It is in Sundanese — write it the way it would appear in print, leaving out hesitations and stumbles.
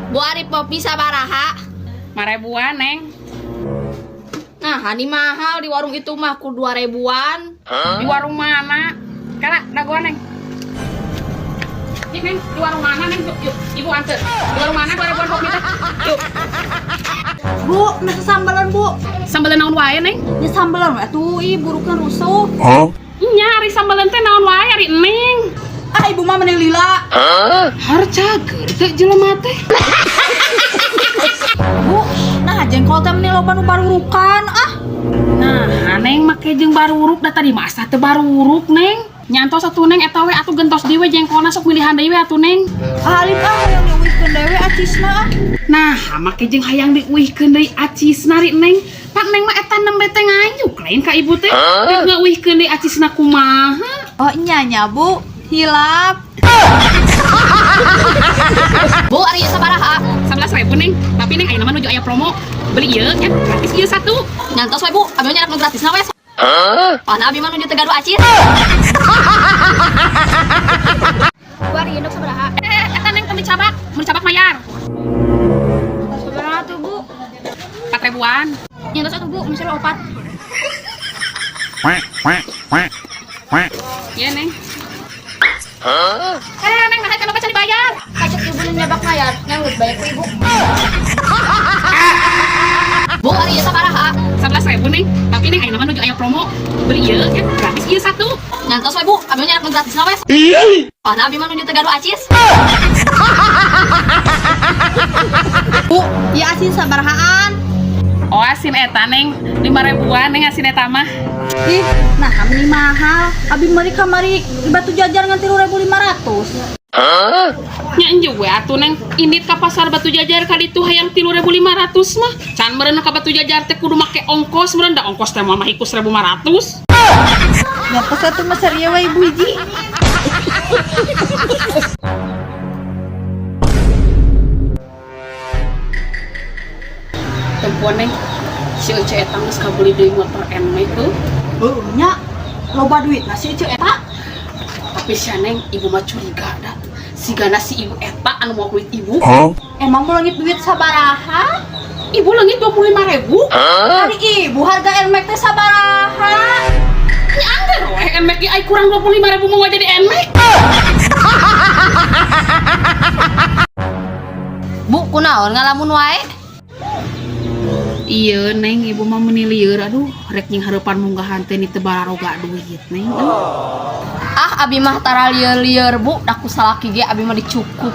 Bu ari popi sabaraha? 5 ribuan, Neng. Nah, hani mahal di warung itu mah ku 2 ribuan. Di warung mana? Kala, dagoan, Neng. Nih, Neng, di warung mana, Neng? Yuk, yuk, Ibu anter. Di warung mana 2 ribuan kopi teh? Yuk. Bu, nasi sambelan, Bu. Sambelan naon wae, Neng? Ya sambelan we atuh, ih burukna rusuh. Nya ari sambelan teh naon wae ari Neng. Ah, ibu mah mending lila. Har cager teh jelema teh. Bu, nah jengkol teh meni loba nu barurukan ah. Nah, Neng make jeung baruruk da tadi mah asa teu baruruk, Neng. Nyantos atuh, Neng, eta we atuh gentos deui we jengkolna sok milihan deui we atuh, Neng. Ah, alim ah hayang diuihkeun deui acisna ah. Nah, make jeung hayang diuihkeun deui acisna ri Neng. Pak Neng mah eta nembe teh ngayuk lain ka ibu teh. Rek ngeuihkeun deui acisna kumaha? Oh, nya nya, Bu. Hilap. Bu ari ieu sabaraha? 11 ribu, Neng. Tapi Neng, ayeuna mah nuju aya promo. Beli ieu nya gratis ieu satu. Nyantos we, Bu, abi mah nyarak nu gratisna we. Pana abi mah nuju teu gaduh acis. Bu ari endog sabaraha? Eh, eta Neng teu dicabak, mun dicabak mayar. Sabaraha tuh, Bu? 4 ribuan. Nyantos atuh, Bu, misalnya opat. Quack, quack, quack, quack. Iya, Neng. Eh, Neng, nah kenapa can dibayar? Kacet ibu nu nyabak mayar, nyanggut bayar ku ibu. Bu ari ieu sabaraha? 11 ribu, Neng. Tapi Neng, ayeuna mah nuju aya promo. Beli ieu nya gratis ieu satu. Nyantos we, Bu, abi mah nyarak nu gratisna we. Pana abi mah nuju teu gaduh acis. Bu, ya asin sabarahaan? Oh, asin eta, Neng, 5 ribuan, Neng, asin eta mah. Ih, nah meni mahal. Abi meuli kamari di Batu Jajar ngan 3.500. Nya enjeu we atuh, Neng, indit ka pasar Batu Jajar ka ditu hayang 3.500 mah. Can meureun ka Batu Jajar teh kudu make ongkos meureun da ongkos teh moal mah hikus 1.500. Nyatos atuh mah serieu we ibu hiji. Tempoan, Neng, si Ece eta geus kabeli deui motor NMAX tuh. Heuh nya, loba duit na si Ece eta. Tapi sia, Neng, ibu mah curiga da. Sigana si ibu eta anu mau duit ibu. Emang mau leungit duit sabaraha? Ibu leungit 25 ribu. Ari ibu harga NMAX teh sabaraha? Nya angger we NMAX ge ai kurang 25 ribu mau jadi NMAX. Bu, kunaon ngalamun wae? Iya, Neng, ibu mah meuni lieur, aduh, rek nying hareupan munggahan teh ni teu bararoga duit, Neng. Ah, abi mah tara lieur-lieur, Bu, da ku salaki ge abi mah dicukup.